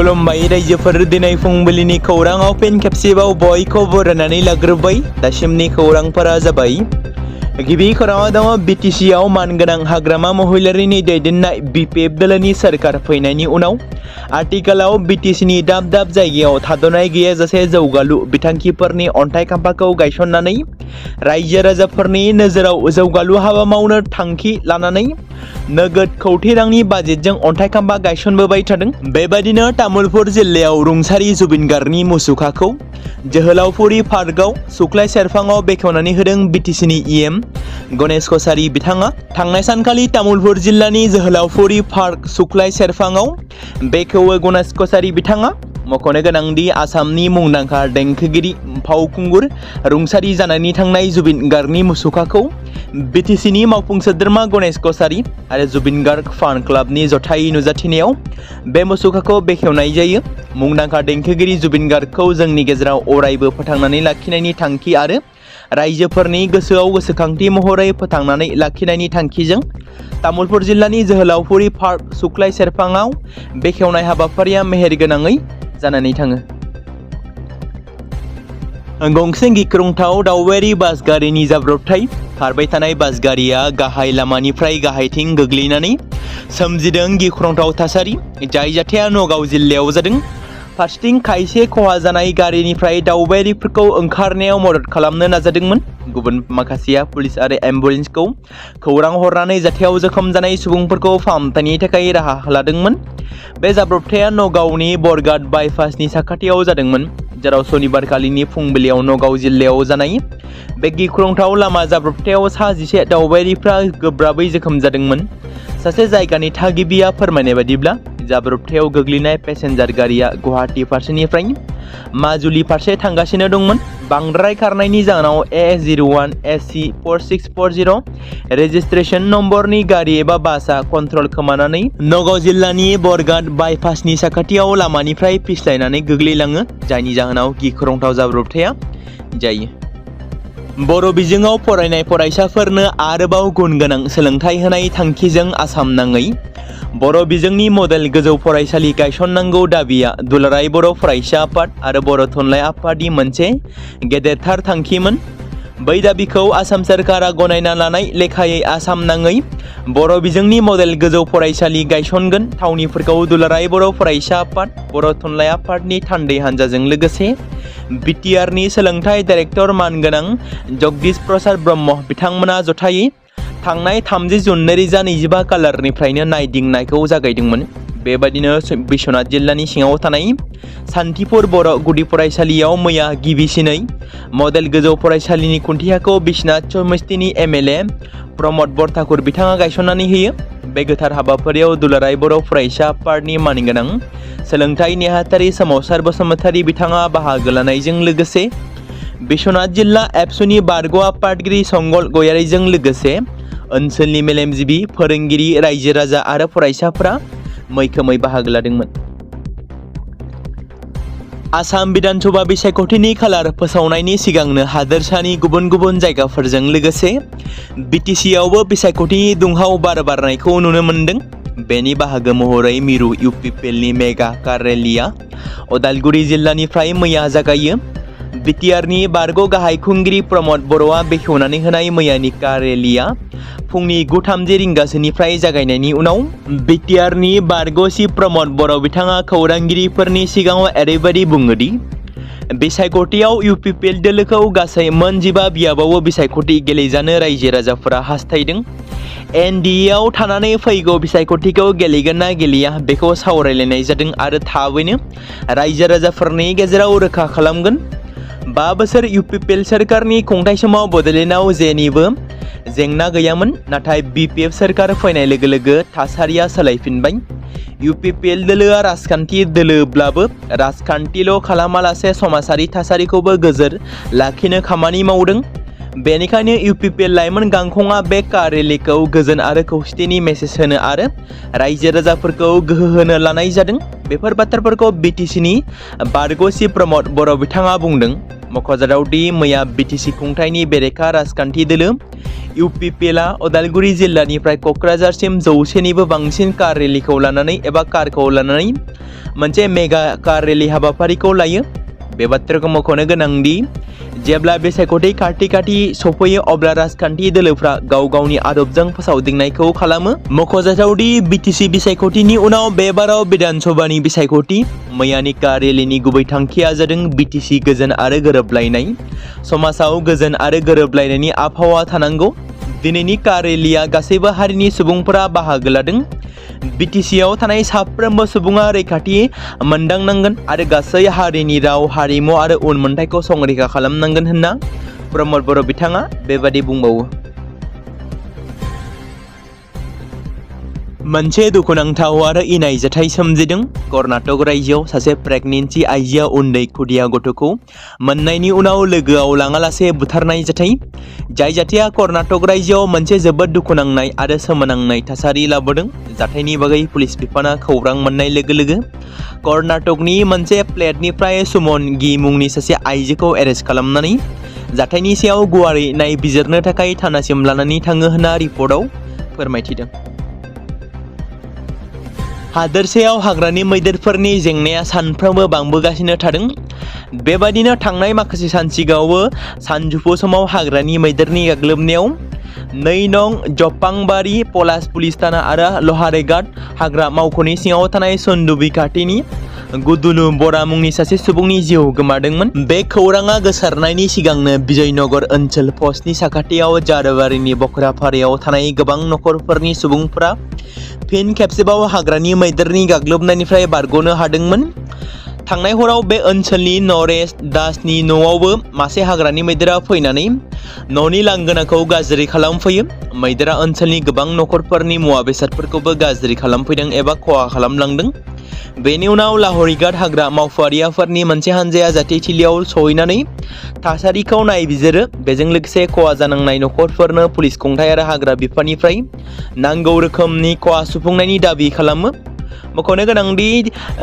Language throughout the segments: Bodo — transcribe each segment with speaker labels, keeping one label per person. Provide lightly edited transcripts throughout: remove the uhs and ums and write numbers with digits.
Speaker 1: खुलुमबाय रायजोफोर दिनै फुंबिलिनि खौराङाव फिन खेबसेबाव बयखौबो बरायनानै लाग्रोबाय। दासिमनि खौरांफोरा जाबाय। गिबि खौराङाव दङ बिटिसिआव मानगोनां हाग्रामा महिलारिनि दैदेननाय बिपिएफ दोलोनि सोरखार फैनायनि उनाव आथिखालाव बिटिसिनि दाब दाब जायगायाव थाद'नाय गैयाजासे जौगालु बिथांखिफोरनि अन्थाइ खाम्फाखौ गायसननानै रायजो राजाफोरनि नोजोराव जौगालु हाबा मावनो थांखि लानानै नोगोद खौथि रांनि बाजेटजों अन्थाइ खाम्फा गायसनबोबाय थादों। बेबायदिनो तामुलपुर जिल्लायाव रुंसारि जुबिनगार्गनि मुसुखाखौ जोहोलावफुरि पार्कआव सुख्लाय सेरफाङाव बेखेवनानै होदों बिटिसिनि इएम गणेश कसारी बिथाङा। थांनाय सानखालि तामुलपुर जिल्लानि जोहोलावफुरि पार्क सुख्लाय सेरफाङाव बेखेवो गणेश कसारी बिथाङा। मख'नो गोनांदि आसामनि मुंदांखा देंखोगिरि फावखुंगुर रुंसारि जानानै थांनाय जुबिन गार्गनि मुसुखाखौ बिटिसिनि मावफुं सोद्रोमा गणेश कसारी आरो जुबिन गार्ग फान क्लाबनि जथायै नुजाथिनायाव बे मुसुखाखौ बेखेवनाय जायो। मुंदांखा देंखोगिरि जुबिन गार्गखौ जोंनि गेजेराव अरायबो फोथांनानै लाखिनायनि थांखि आरो रायजोफोरनि गोसोआव गोसोखांथि महरै फोथांनानै लाखिनायनि थांखिजों तामुलपुर जिल्लानि जोहोलावफुरि पार्क सुख्लाय सेरफाङाव बेखेवनाय हाबाफारिया मेहेरगोनाङै जानानै थाङो। गंसे गिख्रंथाव दावबायारि बास गारिनि जाब्रबथाय। खारबाय थानाय बास गारिया गाहाय लामानिफ्राय गाहायथिं गोग्लैनानै सोमजिदों गिख्रंथाव थासारि। जाय जाथाया नगाव जिल्लायाव जादों। फारसेथिं खायसे खहा जानाय गारिनिफ्राय दावबायारिफोरखौ ओंखारनायाव मदद खालामनो नाजादोंमोन। गुबुन माखासेया पुलिस आरो एम्बुलेन्सखौ खौरां हरनानै जाथायाव जखम जानाय सुबुंफोरखौ फाहामथायनि थाखाय राहा लादोंमोन। बे जाब्रबथाया नगावनि बरघाट बायपासनि साखाथियाव जादोंमोन, जेराव सनिबारखालिनि फुंबिलियाव नगाव जिल्लायाव जानाय बे गिख्रंथाव लामा जाब्रबथायाव सा 11 दावबायारिफ्रा गोब्राबै जखम जादोंमोन। सासे जायगानि थागिबिया फोरमायनाय बायदिब्ला जाब्रबथायाव गोग्लैनाय पेसेन्जार गारिया गुवाहाटी फारसेनिफ्राय माजुलि फारसे थांगासिनो दंमोन। बांद्राय खारनायनि जाहोनाव A01 SC 4640 रेजिस्ट्रेशन नम्बरनि गारि एबा बासआ कन्ट्रल खोमानानै नगाव जिल्लानि बरघाट बायपासनि साखाथियाव लामानिफ्राय फिस्लायनानै गोग्लैलाङो, जायनि जाहोनाव गिख्रंथाव जाब्रबथाया जायो। बर' बिजोङाव फरायनाय फरायसाफोरनो आरोबाव गुन गोनां सोलोंथाइ होनाय थांखिजों आसाम नाङै बर' बिजोंनि मडेल गोजौ फरायसालि गायसननांगौ दाबिया दुलाराय बर' फरायसा आफाद आरो बर' थुनलाइ आफादनि मोनसे गेदेरथार थांखिमोन। बै दाबिखौ आसाम सोरखारा गनायना लानाय लेखायै आसाम नाङै बर' बिजोंनि मडेल गोजौ फरायसालि गायसनगोन थावनिफोरखौ दुलाराय बर' फरायसा आफाद, बर' थुनलाइ आफादनि थान्दै हान्जाजों लोगोसे बिटिआरनि सोलोंथाइ डाइरेक्टर मानगोनां जगदीश प्रसाद ब्रह्म बिथांमोना जथायै थांनाय 30 जुन 2025 खालारनिफ्रायनो नायदिंनायखौ जागायदोंमोन। बेबादिनो बिश्वनाथ जिल्लानि सिङाव थानाय सान्तिपुर बर' गुदि फरायसालियाव मैया गिबिसिनै मडेल गोजौ फरायसालिनि खुन्थियाखौ बिश्वनाथ समस्तिनि MLA प्रमद बरठाकुर बिथाङा गायसननानै होयो। बे गोथार हाबाफारियाव दुलाराय बर' फरायसा आफादनि मानगोनां सोलोंथाइ नेहाथारि सोमावसार बसुमतारी बिथाङा बाहागो लानायजों लोगोसे बिश्वनाथ जिल्ला एबसुनि बारग' आफादगिरि संगल गयारिजों लोगोसे ओनसोलनि मेलेमजिबि, फोरोंगिरि, रायजो राजा आरो फरायसाफोरा मैखोमै बाहागो लादोंमोन। आसाम बिधानसभा बिसायख'थिनि खालार फोसावनायनि सिगांनो हादोरसानि गुबुन गुबुन जायगाफोरजों लोगोसे बिटिसिआवबो बिसायख'थिनि दुंहाव बार बारनायखौ नुनो मोन्दों। बेनि बाहागो महरै मिरु UPPLनि मेगा कार रेलीआ उदालगुरि जिल्लानिफ्राय मैया जागायो। बिटिआरनि बारग' गाहाय खुंगिरि प्रमद बर'आ बेखेवनानै होनाय मैयानि कार रेलीआ फुंनि 9:30 रिंगासोनिफ्राय जागायनायनि उनाव बिटिआरनि बारग' सि प्रमद बर' बिथाङा खौरांगिरिफोरनि सिगाङाव ओरैबायदि बुङोदि बिसायख'थियाव UPPL दोलोखौ गासै मोन 15 बियाबावबो बिसायख'थि गेलेजानो रायजो राजाफोरा हास्थायदों। NDAआव थानानै फैगौ बिसायख'थिखौ गेलेगोन ना गेलेया बेखौ सावरायलायनाय जादों आरो थाबैनो रायजो राजाफोरनि गेजेराव रोखा खालामगोन। 5 बोसोर UPPL सोरखारनि खुंथाय समाव बड'लेण्डआव जेनिबो जेंना गैयामोन, नाथाय BPF सोरखार फैनाय लोगो लोगो थासारिया सोलायफिनबाय। UPPL दोलोआ राजखान्थि दोलोब्लाबो राजखान्थिल' खालामालासे समाजारि थासारिखौबो गोजोर लाखिनो खामानि मावदों। बेनिखायनो UPPL लाइमोन गांखंआ बे कार रेलीखौ गोजोन आरो खौसेथिनि मेसेज होनो आरो रायजो राजाफोरखौ गोहो होनो लानाय जादों। बेफोर बाथ्राफोरखौ बिटिसिनि बारग' सि प्रमद बर' बिथाङा बुंदों। मख'जाथावदि मैया बिटिसि खुंथायनि बेरेखा राजखान्थि दोलो UPPL उदालगुरि जिल्लानिफ्राय क'क्राझारसिम 100निबो बांसिन कार रेलीखौ लानानै एबा कारखौ लानानै मोनसे मेगा कार रेली हाबाफारिखौ लायो। बे बाथ्राखौ मख'नो गोनांदि जेब्ला बे सायख'थि खाथि सफैयो अब्ला राजखान्थि दोलोफ्रा गाव गावनि आदबजों फोसावदिंनायखौ खालामो। मख'जाथावदि BTC बिसायख'थिनि उनाव बे बाराव बिधान सभानि बिसायख'थि मैयानि कार रेलीनि गुबै थांखिया जादों BTC गोजोन आरो गोरोबलायनाय। समाजाव गोजोन आरो गोरोबलायनायनि आबहावा थानांगौ। दिनैनि कार रेलीया गासैबो हारिनि सुबुंफोरा बाहागो लादों। BTCआव थानाय साफ्रोमबो सुबुङा रैखाथि मोनदांनांगोन आरो गासै हारिनि राव हारिमु आरो उनमोनथाइखौ संरैखा खालामनांगोन होनना प्रमद बर' बिथाङा बेबादि बुंबावो। मोनसे दुखुनांथाव आरो इनाय जाथाय सोमजिदों। कर्नाटक रायजोआव सासे प्रेगनेन्सि आइजोआ उन्दै खुदिया गथ'खौ मोननायनि उनाव लोगोआव लाङालासे बुथारनाय जाथाय। जाय जाथाया कर्नाटक रायजोआव मोनसे जोबोद दुखुनांनाय आरो सोमोनांनाय थासारि लाबोदों। जाथायनि बागै पुलिस बिफाना खौरां मोननाय लोगो लोगो कर्नाटकनि मोनसे प्लेटनिफ्राय सुमन गी मुंनि सासे आइजोखौ एरेस्ट खालामनानै जाथायनि सायाव गुवारै नायबिजिरनो थाखाय थानासिम लानानै थाङो होनना रिपर्टआव फोरमायथिदों। हादोरसायाव हाग्रानि मैदेरफोरनि जेंनाया सानफ्रोमबो बांबोगासिनो थादों। बेबादिनो थांनाय माखासे सान सिगाङावबो सानजौफु समाव हाग्रानि मैदेरनि गाग्लोबनायाव 2 नं जपांबारि पलास पुलिस थाना आरो लहारेघाट हाग्रा मावख'नि सिङाव थानाय सन्दुबि खाथिनि गुदुलु बरा मुंनि सासे सुबुंनि जिउ गोमादोंमोन। बे खौराङा गोसारनायनि सिगांनो बिजयनगर ओनसोल पस्टनि साखाथियाव जारबारिनि बख्राफारायाव थानाय गोबां नखरफोरनि सुबुंफोरा फिन खेबसेबाव हाग्रानि मैदेरनि गाग्लोबनायनिफ्राय बारग'नो हादोंमोन। थांनाय हराव बे ओनसोलनि नरेश दासनि न'आवबो मासे हाग्रानि मैदेरा फैनानै न'नि लांगोनाखौ गाज्रि खालामफैयो। मैदेरा ओनसोलनि गोबां नखरफोरनि मुवा बेसादफोरखौबो गाज्रि खालामफैदों एबा खहा खालामलांदों। बेनि उनाव लाहरिघाट हाग्रा मावफारियाफोरनि मोनसे हानजाया जाथायथिलियाव सहैनानै थासारिखौ नायबिजिरो। बेजों लोगोसे खहा जानांनाय नखरफोरनो पुलिस खुंथाय आरो हाग्रा बिफाननिफ्राय नांगौ रोखोमनि खहा सुफुंनायनि दाबि खालामो। मख'नो गोनांदि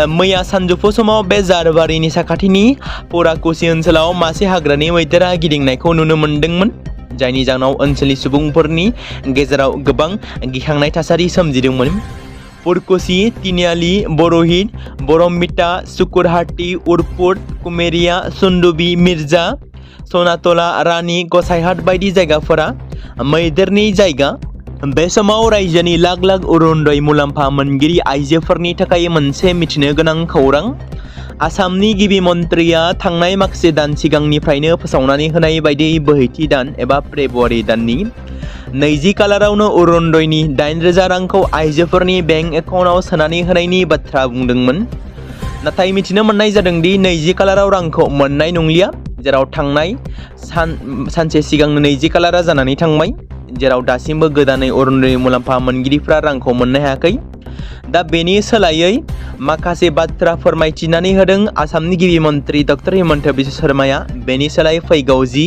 Speaker 1: मैया सानजौफु समाव बे जारबारिनि साखाथिनि पुराकुसि ओनसोलाव मासे हाग्रानि मैदेरा गिदिंनायखौ नुनो मोन्दोंमोन। जायनि जाहोनाव ओनसोलनि सुबुंफोरनि गेजेराव गोबां गिखांनाय थासारि सोमजिदोंमोन। पुरकुसि, तिनियाली, बरहित, बरमिटा, सुकुरहाटी, उरपुर, कुमेरिया, सुन्दुबि, मिर्जा, सनातला, रानी, गसाइहाट बायदि जायगाफोरा मैदेरनि जायगा। बे समाव रायजोनि लाख लाख अरुनदय मुलाम्फा मोनगिरि आइजोफोरनि थाखाय मोनसे मिथिनो गोनां खौरां। आसामनि गिबि मन्थ्रिया थांनाय माखासे दान सिगांनिफ्रायनो फोसावनानै होनाय बायदियै बोहैथि दान एबा फेब्रुवारि दाननि 20 खालारावनो अरुनदयनि 8,000 रांखौ आइजोफोरनि बेंक एकाउन्टआव सोनानै होनायनि बाथ्रा बुंदोंमोन। नाथाय मिथिनो मोननाय जादोंदि 20 खालाराव रांखौ मोननाय नंलिया, जेराव थांनाय सानसे सिगांनो 20 खालारा जानानै थांबाय, जेराव दासिमबो गोदानै अरुनदय मुलाम्फा मोनगिरिफ्रा रांखौ मोननो हायाखै। दा बेनि सोलायै माखासे बाथ्रा फोरमायथिनानै होदों आसामनि गिबि मन्थ्रि डक्टर हिमन्त बिश्व शर्माया। बेनि सोलायै फैगौ 10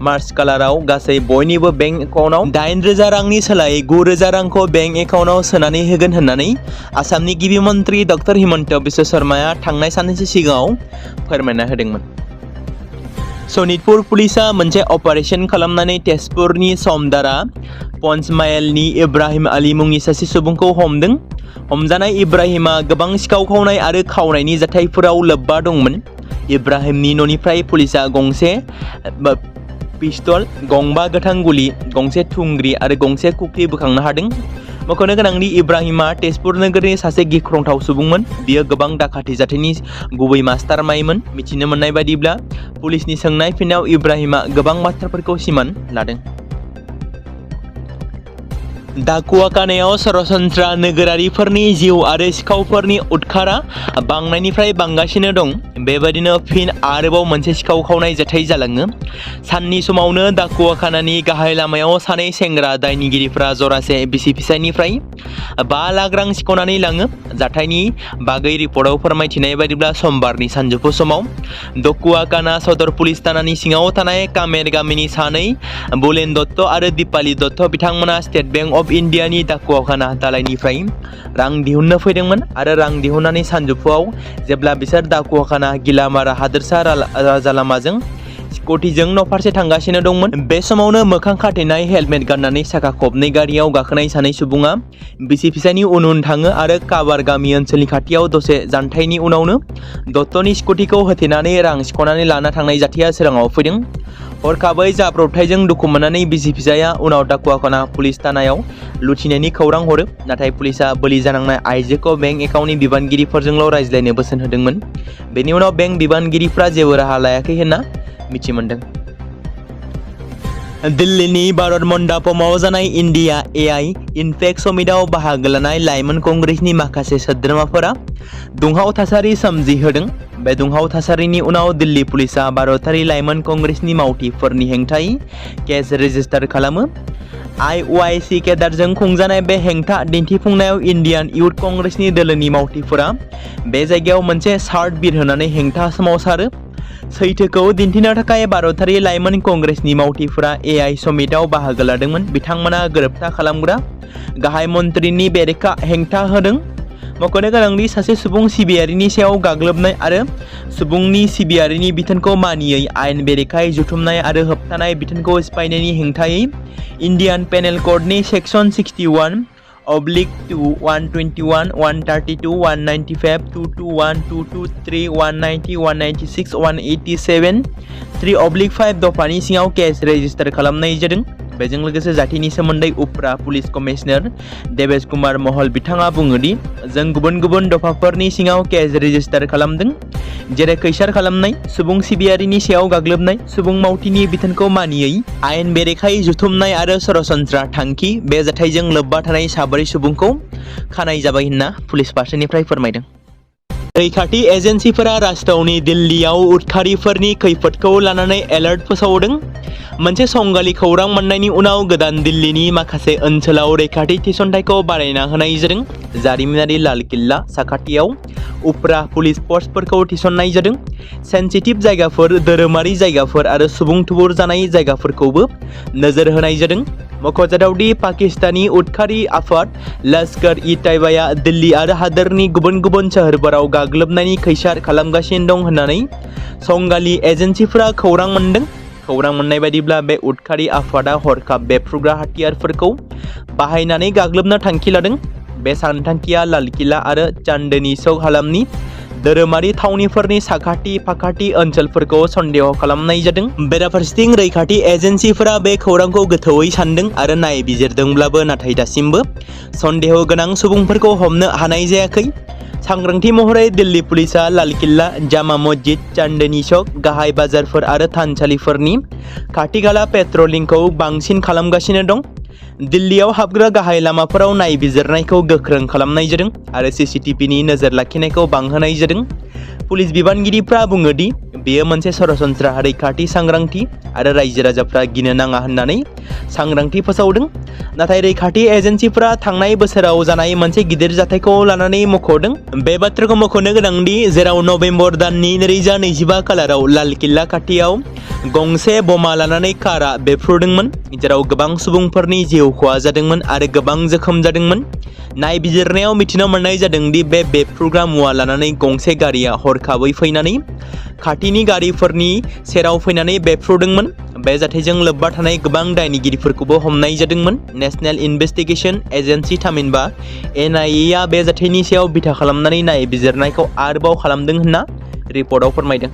Speaker 1: मार्च खालाराव गासै बयनिबो बेंक एकाउन्टआव 8,000 रांनि सोलायै 9,000 रांखौ बेंक एकाउन्टआव सोनानै होगोन होननानै आसामनि गिबि मन्थ्रि डक्टर हिमन्त बिश्व शर्माया थांनाय साननैसो सिगाङाव फोरमायना होदोंमोन। सनितपुर पुलिसा मोनसे अपारेशन खालामनानै तेजपुरनि समदारा पन्चमाइलनि इब्राहिम आली मुंनि सासे सुबुंखौ हमदों। हमजानाय इब्राहिमा गोबां सिखाव खावनाय आरो खावनायनि जाथायफोराव लोब्बा दंमोन। इब्राहिमनि न'निफ्राय पुलिसा गंसे पिस्तल, 2 गोथां गुलि, 1 थुंग्रि आरो 1 कुख्रि बोखांनो हादों। मख'नो गोनांदि इब्राहिमा तेजपुर नोगोरनि सासे गिख्रंथाव सुबुंमोन। बियो गोबां दाखाथि जाथायनि गुबै मास्टार माइन्डमोन। मिथिनो मोननाय बादिब्ला पुलिसनि सोंनाय फिननायाव इब्राहिमा गोबां बाथ्राफोरखौ सिमान लादों। डाकुवाखानायाव सरासनस्रा नोगोरारिफोरनि जिउ आरो सिखावफोरनि उदखारा बांनायनिफ्राय बांगासिनो दं। बेबायदिनो फिन आरोबाव मोनसे सिखाव खावनाय जाथाय जालाङो। साननि समावनो डाकुवाखानानि गाहाय लामायाव सानै सेंग्रा दायनिगिरिफ्रा जरासे बिसि फिसायनिफ्राय 5 लाख रां सिख'नानै लाङो। जाथायनि बागै रिपर्टआव फोरमायथिनाय बायदिब्ला समबारनि सानजौफु समाव डाकुवाखाना सदर पुलिस थानानि सिङाव थानाय कामेर गामिनि सानै बुलेन दत्त आरो दीपाली दत्त बिथांमोना स्टेट बेंक अफ इन्डियानि डाकुवाखाना दालायनिफ्राय रां दिहुननो फैदोंमोन आरो रां दिहुननानै सानजौफुआव जेब्ला बिसोर डाकुवाखाना गिलामारा हादोरसा राजा लामाजों स्कुटिजों न'फारसे थांगासिनो दंमोन। बे समावनो मोखां खाथेनाय हेलमेट गाननानै साखा खबनै गारियाव गाखोनाय सानै सुबुङा बिसि फिसायनि उन उन थाङो आरो काबार गामि ओनसोलनि खाथियाव दसे जानथायनि उनावनो दत्तनि स्कुटिखौ होथेनानै रां सिख'नानै लाना थांनाय जाथाया सोराङाव फैदों। हरखाबै जाब्रबथायजों दुखु मोननानै बिसि फिसाया उनाव टाकुवाखाना पुलिस थानायाव लुथिनायनि खौरां हरो। नाथाय पुलिसा बोलि जानांनाय आइजोखौ बेंक एकाउन्टनि बिबानगिरिफोरजोंल' रायज्लायनो बोसोन होदोंमोन। बेनि उनाव बेंक बिबानगिरिफ्रा जेबो राहा लायाखै होनना मिथि मोनदों। दिल्लीनि भारत मण्डपमाव जानाय इन्डिया एआइ इनफेक्ट समिटआव बाहागो लानाय लाइमोन कंग्रेसनि माखासे सोद्रोमाफोरा दुंहाव थासारि सोमजिहोदों। बे दुंहाव थासारिनि उनाव दिल्ली पुलिसा भारतारि लाइमोन कंग्रेसनि मावथिफोरनि हेंथायै केस रेजिस्टार खालामो। IOIC केडारजों खुंजानाय बे हेंथा दिन्थिफुंनायाव इन्डियान इउथ कंग्रेसनि दोलोनि मावथिफोरा बे जायगायाव मोनसे सार्ट बिरहोनानै हेंथा सोमावसारो। सैथोखौ दिन्थिनो थाखाय भारतारि लाइमोन कंग्रेसनि मावथिफोरा एआइ समिटआव बाहागो लादोंमोन। बिथांमोना गोरोबथा खालामग्रा गाहाय मन्थ्रिनि बेरेखा हेंथा होदों। मख'नो गोनांदि सासे सुबुं सिबियारिनि सायाव गाग्लोबनाय आरो सुबुंनि सिबियारिनि बिथोनखौ मानियै आयेन बेरेखायै जुथुमनाय आरो होबथानाय बिथोनखौ सिफायनायनि हेंथायै इन्डियान पेनेल क'डनि सेक्सन 61/2, 121, 132, 195, 221, 223, 190, 196, 187, 3/5 दफानि सिङाव केस रेजिस्टार खालामनाय जादों। बेजों लोगोसे जाथिनि सोमोन्दै उफ्रा पुलिस कमिशनार देबेश कुमार महल बिथाङा बुङो दि जों गुबुन गुबुन दफाफोरनि सिङाव केस रेजिस्टार खालामदों, जेरै खैसार खालामनाय, सुबुं सिबियारिनि सायाव गाग्लोबनाय, सुबुं मावथिनि बिथोनखौ मानियै आयेन बेरेखायै जुथुमनाय आरो सरासनस्रा थांखि। बे जाथायजों लोब्बा थानाय साब्रै सुबुंखौ खानाय जाबाय होनना पुलिस फारसेनिफ्राय फोरमायदों। रैखाथि एजेन्सिफोरा राजथावनि दिल्लीयाव उदखारिफोरनि खैफोदखौ लानानै एलार्ट फोसावदों। मोनसे संगालि खौरां मोननायनि उनाव गोदान दिल्लीनि माखासे ओनसोलाव रैखाथि थिसनथायखौ बारायना होनाय जादों। जारिमिनारि लाल किल्ला साखाथियाव उफ्रा पुलिस पस्टफोरखौ थिसननाय जादों। सेन्सिटिभ जायगाफोर, धोरोमारि जायगाफोर आरो सुबुं थुबुर जानाय जायगाफोरखौबो नोजोर होनाय जादों। मख'जाथाव दि पाकिस्तानी उदखारि आफाद लश्कर-इ-तैयबाया दिल्ली आरो हादोरनि गुबुन गुबुन सोहोरफोराव गाग्लोबनायनि खैसार खालामगासिनो दं होननानै संगालि एजेन्सिफोरा खौरां मोनदों। खौरां मोननाय बायदिब्ला बे उदखारि आफादा हरखाब बेफ्रुग्रा हाथियारफोरखौ बाहायनानै गाग्लोबनो थांखि लादों। बे सानथांखिया लाल किल्ला आरो चांदनी चौक हालामनि धोरोमारि थावनिफोरनि साखाथि फाखाथि ओनसोलफोरखौ सन्देह खालामनाय जादों। बेराफारसेथिं रैखाथि एजेन्सिफोरा बे खौरांखौ गोथौयै सानदों आरो नायबिजिरदोंब्लाबो नाथाय दासिमबो सन्देह गोनां सुबुंफोरखौ हमनो हानाय जायाखै। सांग्रांथि महरै दिल्ली पुलिसा लाल किल्ला, जामा मस्जिद, चांदनी चौक, गाहाय बाजारफोर आरो थानसालिफोरनि खाथि-खाला पेट्रलिंखौ बांसिन खालामगासिनो दं। दिल्लीयाव हाबग्रा गाहाय लामाफोराव नायबिजिरनायखौ गोख्रों खालामनाय जादों आरो CCTVनि नोजोर लाखिनायखौ बांहोनाय जादों। पुलिस बिबानगिरिफ्रा बुङो दि बेयो मोनसे सरासनस्रा रैखाथि सांग्रांथि आरो रायजो राजाफ्रा गिनो नाङा होननानै सांग्रांथि फोसावदों। नाथाय रैखाथि एजेन्सिफोरा थांनाय बोसोराव जानाय मोनसे गिदिर जाथायखौ लानानै मख'दों। बे बाथ्राखौ मख'नो गोनांदि जेराव नबेम्बर दाननि 2025 खालाराव लाल किल्ला खाथियाव गंसे बमा लानानै कारआ बेफ्रुदोंमोन, जेराव गोबां सुबुंफोरनि जिउ खहा जादोंमोन आरो गोबां जोखोम जादोंमोन। नायबिजिरनायाव मिथिनो मोननाय जादों दि बे बेफ्रुग्रा मुवा लानानै गंसे गारिया हरखाबै फैनानै खाथिनि गारिफोरनि सेराव फैनानै बेफ्रुदोंमोन। बे जाथायजों लोब्बा थानाय गोबां दायनिगिरिफोरखौबो हमनाय जादोंमोन। नेशनेल इनभेस्टिगेशन एजेन्सि थामहिनबा NIA आ बे जाथायनि सायाव बिथा खालामनानै नायबिजिरनायखौ आरोबाव खालामदों होनना रिपर्टआव फोरमायदों।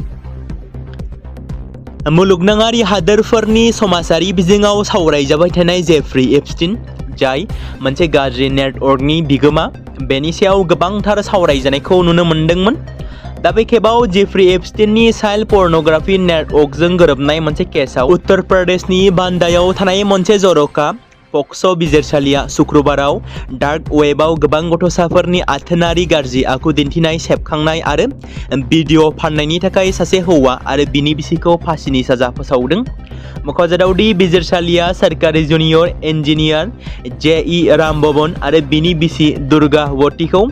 Speaker 1: मुलुगनाङारि हादोरफोरनि समाजारि बिजोङाव सावरायजाबाय थानाय जेफ्री एपस्टीन, जाय मोनसे गाज्रि नेटवर्कनि बिगोमा, बेनि सायाव गोबांथार सावरायजानायखौ नुनो मोनदोंमोन। दा बे खेबाव जेफ्री एपस्टीननि चाइल्ड पर्नोग्राफि नेटवर्कजों गोरोबनाय मोनसे केसआव उत्तर प्रदेशनि बान्दायाव थानाय मोनसे जर'खा पक्स' बिजिरसालिया शुक्रबाराव डार्क वेबआव गोबां गथ'साफोरनि आथोनारि गाज्रि आखु दिन्थिनाय, सेबखांनाय आरो भिडिअ' फान्नायनि थाखाय सासे हौवा आरो बिनि बिसिखौ फासिनि साजा फोसावदों। मख'जाथाव दि बिजिरसालिया सोरखारि जुनियर इन्जिनियार JE रामभवन आरो बिनि बिसि दुर्गावतीखौ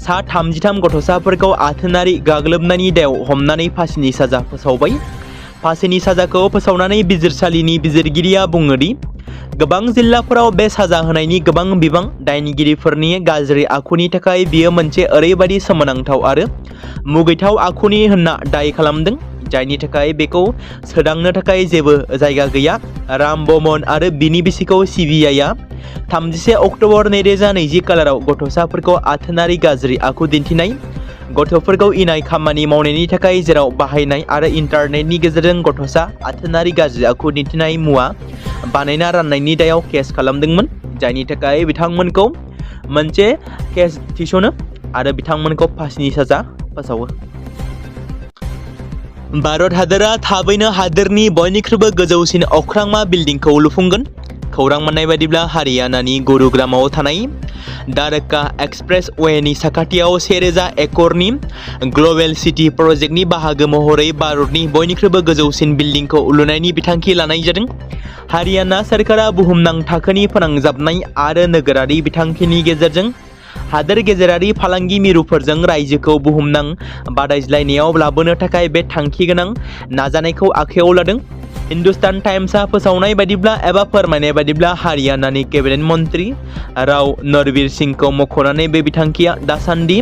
Speaker 1: सा 33 गथ'साफोरखौ आथोनारि गाग्लोबनायनि दायाव हमनानै फासिनि साजा फोसावबाय। फासिनि साजाखौ फोसावनानै बिजिरसालिनि बिजिरगिरिया बुङो दि गोबां जिल्लाफोराव बे साजा होनायनि गोबां बिबां दायनिगिरिफोरनि गाज्रि आखुनि थाखाय बियो मोनसे ओरैबायदि सोमोनांथाव आरो मुगैथाव आखुनि होनना दाय खालामदों, जायनि थाखाय बेखौ सोदांनो थाखाय जेबो जायगा गैया। राम बमन आरो बिनि बिसिखौ CBI-आ 31 अक्ट'बर 2020 खालाराव गथ'साफोरखौ आथोनारि गाज्रि आखु दिन्थिनाय, गथ'फोरखौ इनाय खामानि मावनायनि थाखाय जेराव बाहायनाय आरो इन्टारनेटनि गेजेरजों गथ'सा आथोनारि गाज्रि आखु दिन्थिनाय मुवा बानायना राननायनि दायाव केस खालामदोंमोन, जायनि थाखाय बिथांमोनखौ मोनसे केस थिसनो आरो बिथांमोनखौ फासिनि साजा फोसावो। भारत हादरा थाबैनो हादोरनि बयनिख्रुइबो गोजौसिन अख्रांमा बिल्डिंखौ लुफुंगोन। खौरां मोननाय बायदिब्ला हारियानानि गुरुग्रामाव थानाय द्वारका एक्सप्रेस वेनि साखाथियाव 1000 एकड़नि ग्लबेल सिटी प्रजेक्टनि बाहागो महरै भारतनि बयनिख्रुइबो गोजौसिन बिल्डिंखौ लुनायनि बिथांखि लानाय जादों। हारियाना सोरखारा बुहुमनां थाखोनि फोनांजाबनाय आरो नोगोरारि बिथांखिनि गेजेरजों हादोर गेजेरारि फालांगि मिरुफोरजों रायजोखौ बुहुमनां बादायज्लायनायाव लाबोनो थाखाय बे थांखि गोनां नाजानायखौ आखायाव लादों। हिंदुस्तान टाइम्सआ फोसावनाय बायदिब्ला एबा फोरमायनाय बायदिब्ला हारियानानि केबिनेट मन्त्रि राव नरबीर सिंहखौ मख'नानै बे बिथांखिया दासान्दि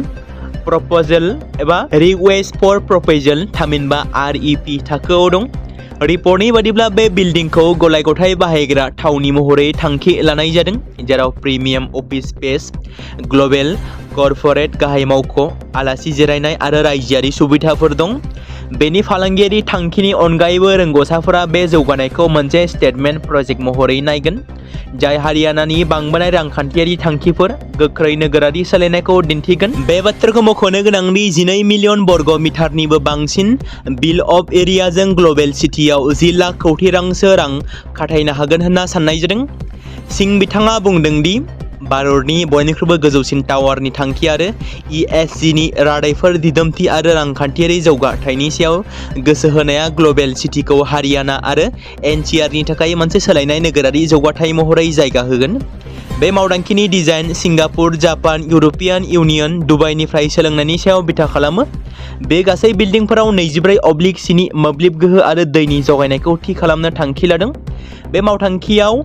Speaker 1: प्रप'जेल एबा रिक्वेस्ट फर प्रप'जेल थामहिनबा REP थाखोआव दं। रिपर्टनि बायदिब्ला बे बिल्डिंखौ गलाय-गथाय बाहायग्रा थावनि महरै थांखि लानाय जादों, जेराव premium office space, global corporate गाहाय मावख', आलासि जिरायनाय आरो रायजोआरि सुबिदाफोर दं। बेनि फालांगियारि थांखिनि अनगायैबो रोंग'साफोरा बे जौगानायखौ मोनसे स्टेटमेन्ट प्रजेक्ट महरै नायगोन, जाय हारियानानि बांबोनाय रांखान्थियारि थांखिफोर, गोख्रै नोगोरारि सोलायनायखौ दिन्थिगोन। बे बाथ्राखौ मख'नो गोनांदि 12 मिलियन बर्ग मिटारनिबो बांसिन बिल अफ एरियाजों ग्लबेल सिटीआव 10 लाख कौटि रांसो रां खाथायनो हागोन होनना साननाय जादों। सिंह बिथाङा बुंदों दि भारतनि बयनिख्रुइबो गोजौसिन टावारनि थांखि आरो ESGनि रादायफोर दिदोमथि आरो रांखान्थियारि जौगाथायनि सायाव गोसो होनाया ग्लबेल सिटीखौ हारियाना आरो NCRनि थाखाय मोनसे सोलायनाय नोगोरारि जौगाथाय महरै जायगा होगोन। बे मावदांखिनि design Singapore, Japan, European Union, दुबाइनिफ्राय सोलोंनायनि सायाव बिथा खालामो। बे गासै बिल्डिंफोराव 24/6 नि मोब्लिब गोहो आरो दैनि जगायनायखौ थि खालामनो थांखि लादों। बे मावथांखियाव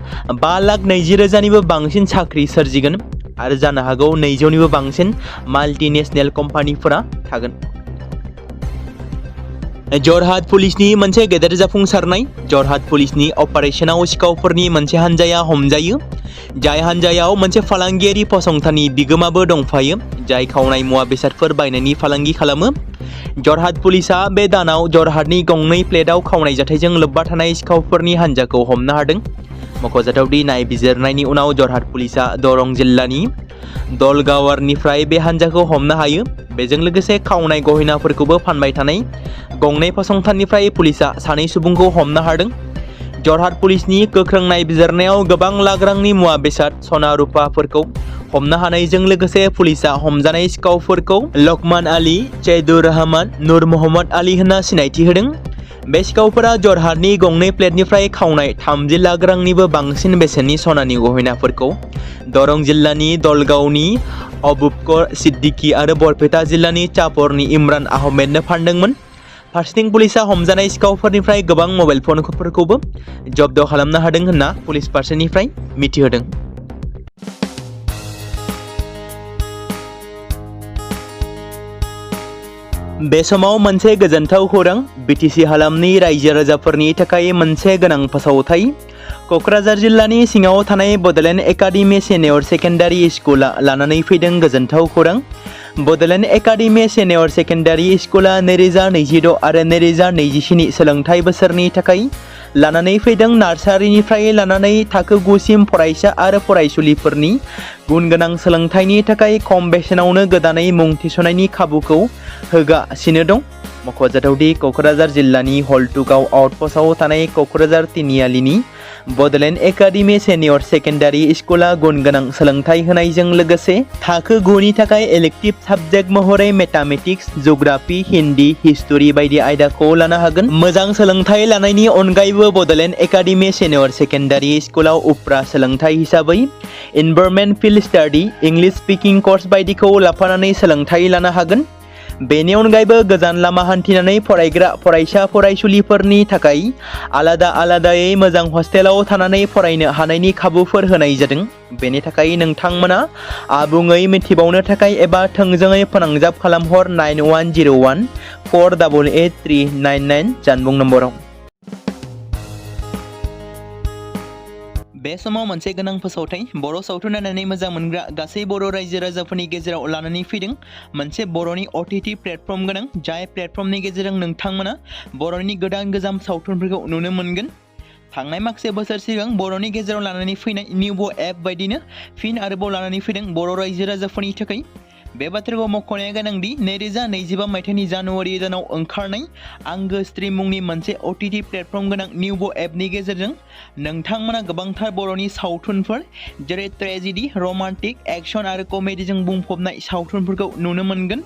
Speaker 1: 5,20,000निबो बांसिन साख्रि सोरजिगोन आरो जानो हागौ 200निबो बांसिन माल्टिनेशनेल कम्पानिफोरा थागोन। जरहाट पुलिसनि मोनसे गेदेर जाफुंसारनाय। जरहाट पुलिसनि अपारेशनाव सिखावफोरनि मोनसे हानजाया हमजायो, जाय हानजायाव मोनसे फालांगियारि फसंथाननि बिगोमाबो दंफायो, जाय खावनाय मुवा बेसादफोर बायनायनि फालांगि खालामो। जरहाट पुलिसआ बे दानाव जरहाटनि गंनै फ्लेटआव खावनाय जाथायजों लोब्बा थानाय सिखावफोरनि हानजाखौ हमनो हादों। मख'जाथावदि नायबिजिरनायनि उनाव जरहाट पुलिसआ दरं जिल्लानि दलगावारनिफ्राय बे हानजाखौ हमनो हायो। बेजों लोगोसे खावनाय गहेनाफोरखौबो फानबाय थानाय गंनै फसंथाननिफ्राय पुलिसआ 2 सुबुंखौ हमनो हादों। जरहाट पुलिसनि गोख्रों नायबिजिरनायाव गोबां लाख रांनि मुवा बेसाद, सना रुपाफोरखौ हमनो हानायजों लोगोसे पुलिसआ हमजानाय सिखावफोरखौ लकमान आली, जैदुर रहमान, नुर मोहम्मद आली होनना सिनायथि होदों। बे सिखावफोरा जरहाटनि गंनै प्लेटनिफ्राय खावनाय 30 लाख रांनिबो बांसिन बेसेननि सनानि गहेनाफोरखौ दरं जिल्लानि दलगावनि अबुबकर सिद्दिकी आरो बरपेटा जिल्लानि चापरनि इमरान आहमेदनो फानदोंमोन। फारसेथिं पुलिसआ हमजानाय सिखावफोरनिफ्राय गोबां मबाइल फनफोरखौबो जब्द खालामनो हादों होनना पुलिस फारसेनिफ्राय मिथिहोदों। बे समाव मोनसे गोजोनथाव खौरां। BTC हालामनि रायजो राजाफोरनि थाखाय मोनसे गोनां फोसावथाय। क'क्राझार जिल्लानि सिङाव थानाय बड'लेण्ड एकाडेमि सिनियर सेकेन्डारि स्कुला लानानै फैदों गोजोनथाव खौरां। बड'लेण्ड एकाडेमि सिनियर सेकेन्डारि स्कुला 2026 आरो 2027 सोलोंथाइ बोसोरनि थाखाय लानानै फैदों नार्सारिनिफ्राय लानानै थाखो 9 सिम फरायसा आरो फरायसुलिफोरनि गुनगोनां सोलोंथाइनि थाखाय खम बेसेनावनो गोदानै मुं थिसननायनि खाबुखौ होगासिनो दं। मख'जाथावदि क'क्राझार जिल्लानि हल्टुगाव आउटपस्टआव थानाय क'क्राझार तिनिआलिनि बड'लेण्ड एकाडेमि सिनियर सेकेन्डारि स्कुला गुनगोनां सोलोंथाइ होनायजों लोगोसे थाखो 9 नि थाखाय इलेक्टिभ साबजेक्ट महरै मेथामेटिक्स, जिअ'ग्राफि, हिन्दी, हिस्टरि बायदि आयदाखौ लानो हागोन। मोजां सोलोंथाइ लानायनि अनगायैबो बड'लेण्ड एकाडेमि सिनियर सेकेन्डारि स्कुलाव उफ्रा सोलोंथाइ हिसाबै environment field study, English speaking course बायदिखौ लाफानानै सोलोंथाइ लानो हागोन। बेनि अनगायैबो गोजान लामा हान्थिनानै फरायग्रा फरायसा फरायसुलिफोरनि थाखाय आलादा आलादायै मोजां हस्टेलाव थानानै फरायनो हानायनि खाबुफोर होनाय जादों। बेनि थाखाय नोंथांमोना आबुङै मिथिबावनो थाखाय एबा थोंजोङै फोनांजाब खालामहर 9101 488399 जानबुं नम्बराव। बे समाव मोनसे गोनां फोसावथाय बर' सावथुन नायनानै मोजां मोनग्रा गासै बर' रायजो राजाफोरनि गेजेराव लानानै फैदों मोनसे बर'नि OTT प्लेटफर्म गोनां, जाय प्लेटफर्मनि गेजेरजों नोंथांमोना बर'नि गोदान सावथुनफोरखौ नुनो मोनगोन। थांनाय माखासे बोसोर सिगां बर'नि गेजेराव लानानै फैनाय निउबो एप बायदिनो फिन आरोबाव लानानै फैदों बर' रायजो राजाफोरनि थाखाय। बे बाथ्राखौ मख'नाया गोनांदि 2025 मायथाइनि जानुवारि दानाव ओंखारनाय आंगो स्ट्रीम मुंनि मोनसे OTT प्लेटफर्म गोनां निउबो एपनि गेजेरजों नोंथांमोना गोबांथार बर'नि सावथुनफोर जेरै ट्रेजेडी, रमान्टिक, एक्शन आरो कमेडीजों बुंफबनाय सावथुनफोरखौ नुनो मोनगोन।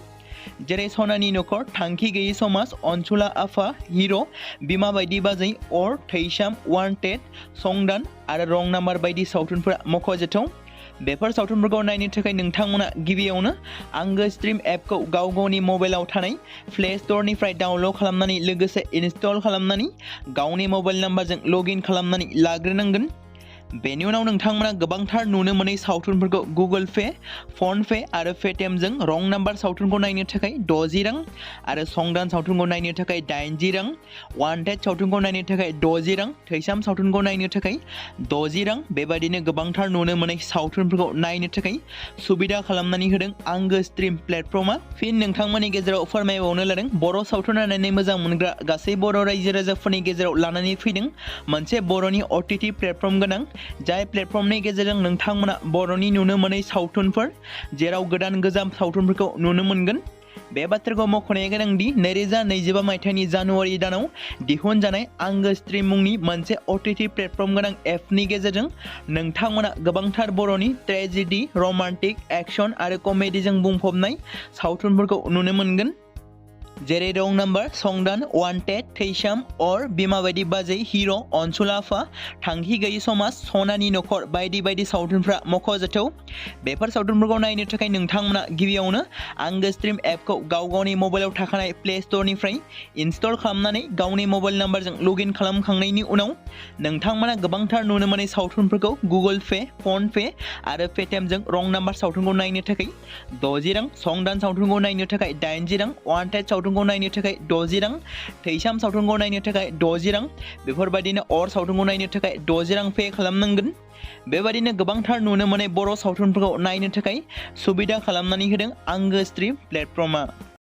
Speaker 1: जेरै सनानि नखर, थांखि गैयै समाज, अनसुला आफा, हिर', बिमा बायदि बाजै, अर, थैसाम, वान्टेड, संदान आरो रं नाम्बार बायदि सावथुनफोरा मख'जाथाव। बेफोर सावथुनफोरखौ नायनो थाखाय नोंथांमोना गिबियावनो आंगो स्ट्रीम एपखौ गावनि मबाइलाव थानाय प्ले स्ट'रनिफ्राय डाउनल'ड खालामनानै लोगोसे इनस्टल खालामनानै गावनि मबाइल नाम्बारजों लगइन खालामनानै लाग्रोनांगोन। बेनि उनाव नोंथांमोना गोबांथार नुनो मोनै सावथुनफोरखौ गुगोल पे, फन पे आरो पेटिएमजों रं नाम्बार सावथुनखौ नायनो थाखाय 60 रां आरो संदान सावथुनखौ नायनो थाखाय 80 रां, वान्टेड सावथुनखौ नायनो थाखाय 60 रां, थैसाम सावथुनखौ नायनो थाखाय 60 रां बेबायदिनो गोबांथार नुनो मोनै सावथुनफोरखौ नायनो थाखाय सुबिदा खालामनानै होदों आंगो स्ट्रीम प्लेटफर्मा। फिन नोंथांमोननि गेजेराव फोरमायबावनो लादों बर' सावथुन नायनानै मोजां मोनग्रा गासै बर' रायजो राजाफोरनि गेजेराव लानानै फैदों मोनसे बर'नि OTT प्लेटफर्म गोनां, जाय प्लेटफर्मनि गेजेरजों नोंथांमोना बर'नि नुनो मोनै सावथुनफोर जेराव गोदान सावथुनफोरखौ नुनो मोनगोन। बे बाथ्राखौ मख'नाया गोनांदि 2025 मायथाइनि जानुवारि दानाव दिहुनजानाय आंगो स्ट्रीम मुंनि मोनसे OTT प्लेटफर्म गोनां एपनि गेजेरजों नोंथांमोना गोबांथार बर'नि ट्रेजेडी, रमान्टिक, एक्शन आरो कमेडीजों बुंफबनाय सावथुनफोरखौ नुनो मोनगोन। जेरै रं नाम्बार, संदान, वान्टेड, थैसाम, अर, बिमा बायदि बाजै, हिर', अनसुला आफा, थांखि गैयै समाज, सनानि नखर बायदि बायदि सावथुनफ्रा मख'जाथाव। बेफोर सावथुनफोरखौ नायनो थाखाय नोंथांमोना गिबियावनो आंगो स्ट्रीम एपखौ गावनि मबाइलाव थाखानाय प्ले स्ट'रनिफ्राय इनस्टल खालामनानै गावनि मबाइल नाम्बारजों लगइन खालामखांनायनि उनाव नोंथांमोना गोबांथार नुनो मोनै सावथुनफोरखौ गुगोल पे, फन पे आरो पेटिएमजों रं नाम्बार सावथुनखौ नायनो थाखाय 60 रां, संदान सावथुनखौ नायनो थाखाय 80 रां, वान्टेड सावथुनखौ नायनो थाखाय 60 रां, थैसाम सावथुनखौ नायनो थाखाय 60 रां बेफोरबायदिनो अर सावथुनखौ नायनो थाखाय 60 रां पे खालामनांगोन। बेबायदिनो गोबांथार नुनो मोनै बर' सावथुनफोरखौ नायनो थाखाय सुबिदा खालामनानै होदों आंगो स्ट्रीम प्लेटफर्मा।